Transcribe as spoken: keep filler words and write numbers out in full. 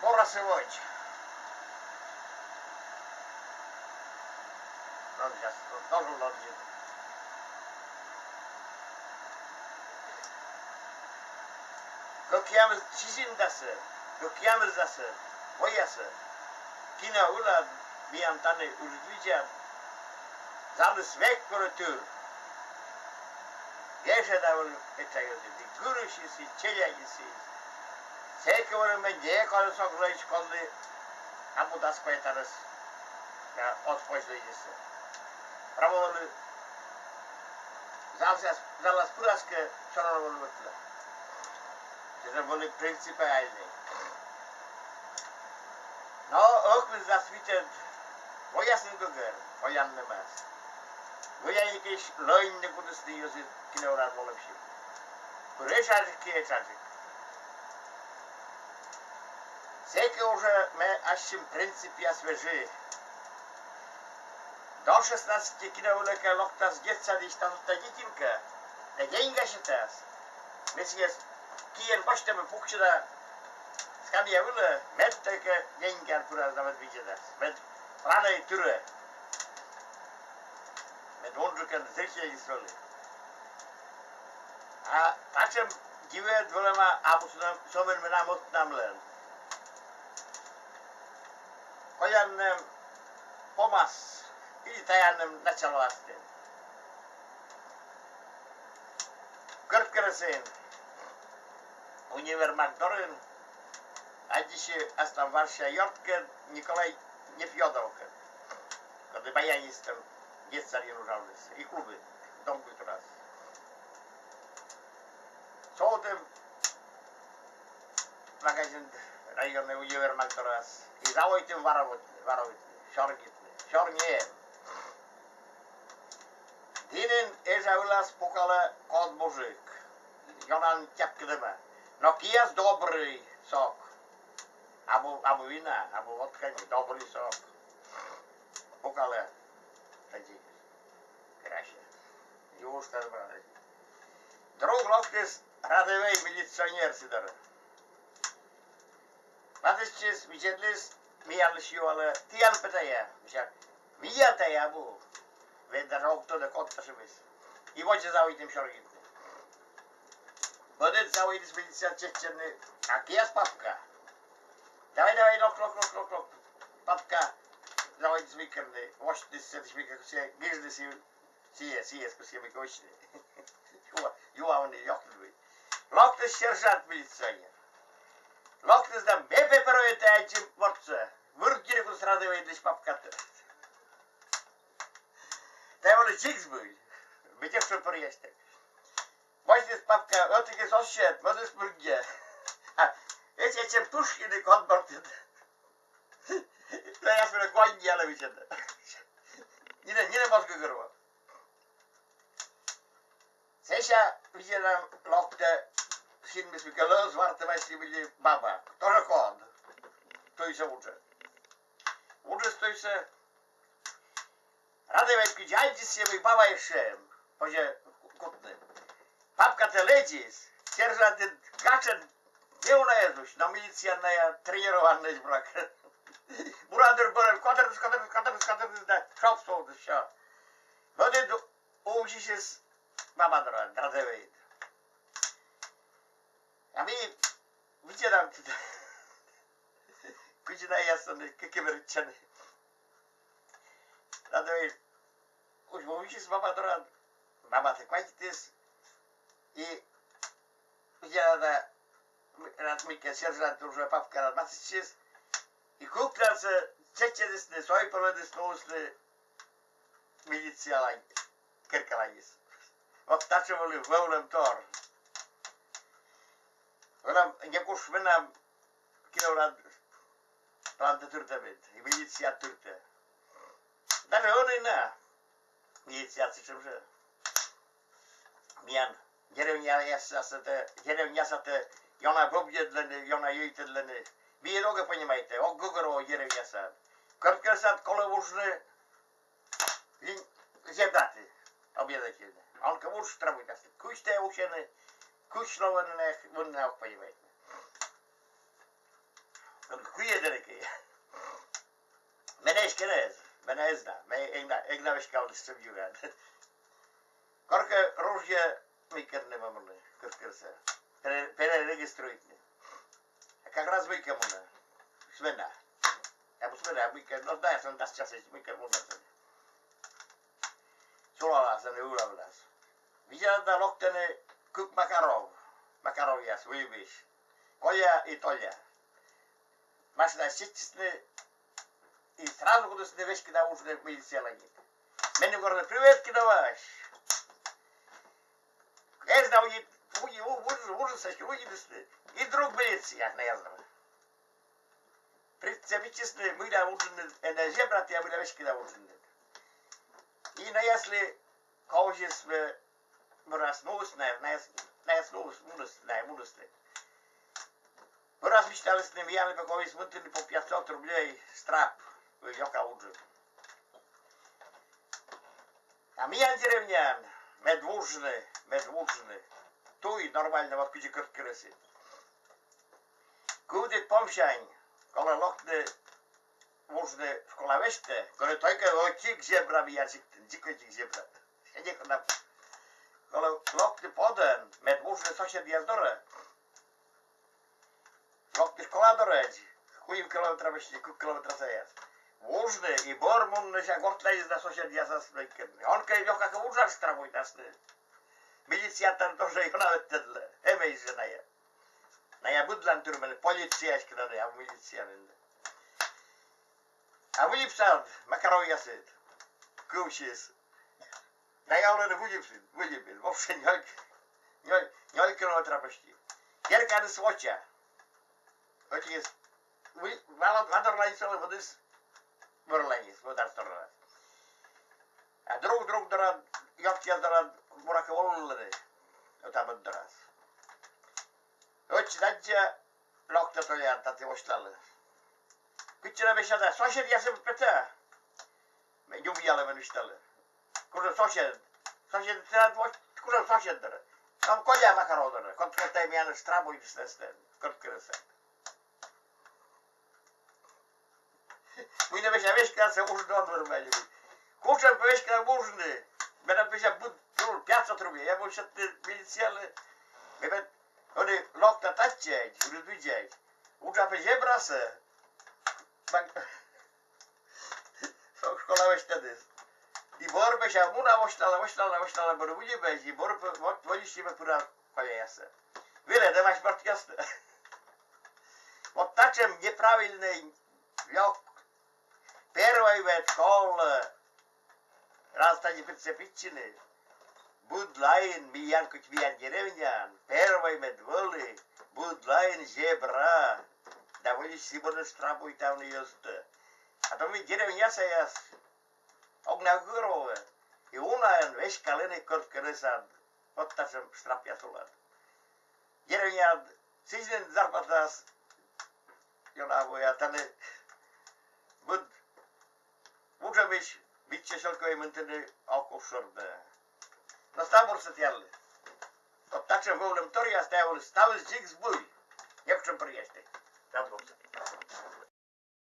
Пора сегодня. Должен, должен, должен. Кӧкъямыс сизимдасӧ, кӧкъямысдасӧ воясӧ. Кино вылын миян тані уджыд видзан. Залыс век вӧлі тыр. Гежӧда вӧлі этша йӧзыс, и гырысьыс, и челядьыс. Сэки вӧлі ме некодӧс ог лэдз, кодлы абу дас квайт арӧс. Я оз позь лэдзны. Право вӧлі залас, залас пырас кӧ, всё равно вӧлі ветлі. Сідз вӧлі принципиальнӧй. Но ӧкмысдас витӧд воясӧн гӧгӧр, вояннымӧс. Воясысь лӧньны кутісны йӧзыс киноурад волывсьыны. Пыр этшаджык и этшаджык. Сэки уже ме ассьым принципъяс вежи. До шестнадцати кино вылӧ кӧ локтас детсадысь татшӧм детинка, да деньга сетас. Ме сійӧс киӧн босьтӧма, пуксьӧда скамья вылӧ, мед только деньгаӧн пырас да мед видзӧдас. Мед планӧй тырӧ. Мед унджыкӧн зрительыс вӧлі. А татшӧм дивӧд вӧлӧма абу сӧмын менам ӧтнамлӧн. Коляным помас, или таным началоас. Кӧрткерӧсын, универмаг дорын, аддзысьӧ аслам варшӧм ёрткӧд Николай Нефёдовкӧд, коді баянистӧн детсадын уджаліс и клубын, Дом культурас. Содтӧм магазин районнӧй универмаг дорас и заводитім варовитны, варовитны, сёрнитны, сёрниӧн. Дінын эжа вылас пукалӧ код мужик. Ёна тяпкӧдӧма. Но киас добрый сок. Абу, абу вина, абу водка ни, добрый сок. Пукалӧ. Тадзи. Красьӧ. Юыштӧ брали. Друг локтіс рядӧвӧй милиционер сы дорӧ. Ватсасис, видзӧдліс, миянлысь юалӧ: «Тіян пӧ тайӧ?» Мися: «Миян тайӧ абу». Вед даже ог тӧдӧ, код татшӧмыс. И водзӧ заводитім сёрнитны. Мӧдыс заводитіс милиция чеччӧдны, а киас папка. «Давай, давай, лок, лок, лок, лок, лок». Папка заводитіс мыйкӧ, восьтіс сэтысь мыйкӧ, сійӧ гижліс и сійӧ, сійӧс кӧсйӧ мыйкӧ восьтны. Юа, юа, он и ёхтыд вӧй. Локтіс сержант милиционер. Локтіс да: «Ме пӧ пӧрӧй тайӧ аддзыны мортсӧ». Вырддьыны кутіс рядӧвӧйлысь папкатӧ. Тайӧ вӧлі дзик збыль. Ме тӧд, что пӧръястӧг. Восьтіс папка, ӧтігыс оз сет, мӧдыс вырддьӧ. А эсся эчӧм тушкыны код мортыд. Тайӧ асьныс гонялӧ висьӧдӧ. Нинӧм, нинӧм оз гӧгӧрво. Сэсся видзӧдам, локтӧ, синмыс мыйкӧ лӧз, вартӧ вайсьлі вӧлі баба. Тоже код. Туйсӧ вуджӧ. Вуджис туйсӧ. Рядӧвӧй кыдз аддзис, сійӧ вӧлі баба эшшӧ эм. Позьӧ кутны. Папкатӧ лэдзис, сержантыд гашкӧ неуна эз усь, но милицияын найӧ тренированнӧйӧсь, буракӧ. Бура дыр бӧрын котӧртіс, котӧртіс, котӧртіс, котӧртіс да шоп сувтіс, всё. Мӧдыд увсисис баба дорад, рядӧвӧйыд. А ми видзӧдам, кыдзи найӧ сэні кык берытчӧны. Рядӧвӧй увсис баба дорад, бабатӧ квайтитіс, и видзӧда, рад мыйкӧ сержант уже папкаӧн ватсис, и кык татшӧм чеччӧдісны, сой пӧлӧныс нуисны милиция керкаланьыс. Вот татшӧм вӧлі вӧвлӧмтор. Вӧлӧм, некутшӧм менам киноурад плантӧ тыртӧмыд, и милиция тыртӧ. Даже ӧні на милиция сэтшӧм жӧ. Миян деревняясас, деревнясатӧ ёна бӧбдьӧдлӧны, ёна йӧйтӧдлӧны. Миян ог понимайтӧ, ог гӧгӧрво деревнясад. Кӧрткерӧсад колӧ вуджны линь-, зебраты обязательно. А он кӧ вуджны, штрафуйтасны. Кыдз тайӧ усьӧны, кыдз лоӧны, на ог понимайтны. Куэ дерекей. Мене эськӧ на эз, мене эз на, ме эг на, эг на веськавлы сэтшӧм юган. Коркӧ ружье мый кӧ нӧ мунны, кыскӧрса. Пере-, перерегистрируйтны. Как раз мыйкӧ мунӧ. Смена. Абу смена, мыйкӧ, но да, сэн дас часӧ мыйкӧ мунӧ. Сулалас ӧні, улавлас. Видзӧда да, локтӧны кык Макаров. Макаровъяс, выльысь. Коля и Толя. Машинаысь сетчисны и сразу кутісны веськыда вуджны милициялань. Меным горзӧ: «Привет, кидовась!» Эз на удит, уди, у-, вуджис, вуджис, эськӧ удитісны. И друг милиция, на язва. Прицепитчисны, мыйла вуджны, э, на зебра, тайӧ мыйла веськыда вуджны. И наяслы ковмис, э, бӧрас нуис, на, наяс, наяс нуис, муніс, на, мунісны. Бӧрас висьталісны, миянлы пӧ ковмис мынтыны по пятьсот рублей штраф, э, лёка вуджны. А миян деревняын мед вуджны, мед вуджны. Туй нормально, вот кыдзи Кӧрткерӧсын. Кывдыд помсянь, колӧ локны вуджны школа веськӧ, кӧні только ӧтик зебра миян сиктын, дзик ӧтик зебра. Некуда. Колӧ локны подӧн, мед вуджны соседъяс дорӧ. Локны школа дорӧ, куим километра почти, кык километра саяс. Вуджны и бӧр мунны сэсся гортад да соседъясӧс мыйкӧ. Он кӧ лёка кӧ вуджан, штрафуйтасны. Милициятӧн тоже ёна ӧтнӧдлӧ. Эмӧсь жӧ найӧ. Найӧ быдлаын тырмӧны, полицияысь кӧ на, а милициянын. А выльысь сад, Макаровъясыд. Кывсис. Найӧ олӧны выльысь, выльысь. Вообще нёль, нёль, нёль километра почти. Керканыс воча. Ӧтиыс выль, ва-, вадорланьыс олӧ, мӧдыс вӧрланьыс, мӧдар сторона. А друг друг дорад, ёртъяс дорад, буракӧ, волывлӧны. Ӧта-мӧд дорас. Ӧтчыд аддза, локтӧ Толя, таті восьлалӧ. Кытчӧ нӧ весяда, соседъясӧ петӧ. Ме нюмъялӧ, мен висьталӧ. Кутшӧм сосед? Сосед, тэнад вот, кутшӧм сосед дорӧ? Там Коля Макаров дорӧ. Кодкӧ тайӧ миянӧс штрафуйтіс нӧшта, Кӧрткерӧсад. Мый нӧ веська, веська, сэсся вуджны он вермы али. Кутшӧм веська вуджны? Менам веська быд, ну, пятьсот рублей. Я буду сетны милициялы. Ме пӧ ӧні локта татчӧ, вуджа пӧ зебрасӧ. Школа веськӧдіс. И бӧр пӧ сэсся муна, восьлала, восьлала, восьлала, бӧр выльысь, и бӧр пӧ, вот, выльысь пӧ пыра Коляясӧ. Велӧдӧмаӧсь мортъястӧ. Вот татшӧм неправильнӧй лёк. Первой вед колӧ раз тані прицепитчыны. Быдлаын миян, кыдз миян деревняын, первой мед вӧлі быдлаын зебра. Да выльысь сійӧ бӧрын штрафуйтавны йӧзтӧ. А то ми деревнясаяс ог на гӧгӧрво, и унаӧн веськалӧны Кӧрткерӧсад. Вот татшӧм штрафъяс улад. Деревняад сідз нин зарплатаыс ёна абу, а тані быд вуджӧмысь виччысьӧ кӧ, мый тані ог куж шӧртны. Но став бурсӧ тіянлы. Вот татшӧм вӧвлӧмторъяс тайӧ вӧлі ставыс дзик збыль. Некутшӧм пӧръястӧ. Став бурсӧ.